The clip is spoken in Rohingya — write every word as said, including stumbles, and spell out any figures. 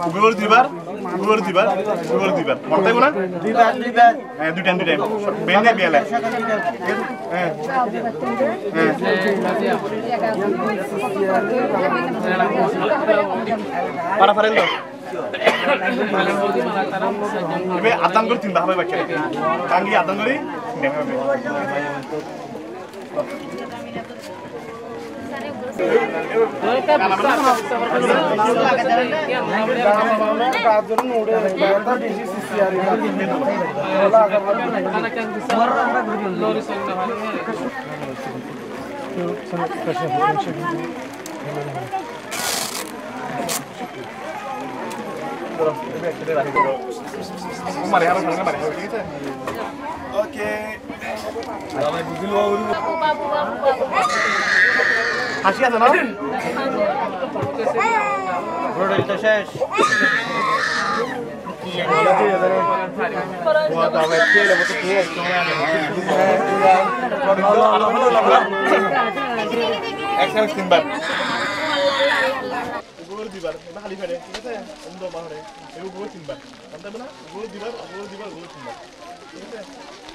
Ugor duibar, ugor duibar, ugor duibar. Mortai buna? Duibar, duibar. Hé, dui time, dui time. Bende biale. Hé. Hé. Para, para, lo. Ibe adán gorí tin bar hábai baicca. Tangi adán gorí tin bar hábai. Okay. হাসি আছে না? ব্রোডাইল তো শেষ। এক সেকেন্ড, তিনবার। Ugor duibar, eba háli fere, thík asé? Undo bahore, eba ugor duibar. Mane táibo na? Ugor duibar, ugor duibar, ugor duibar. Thík asé?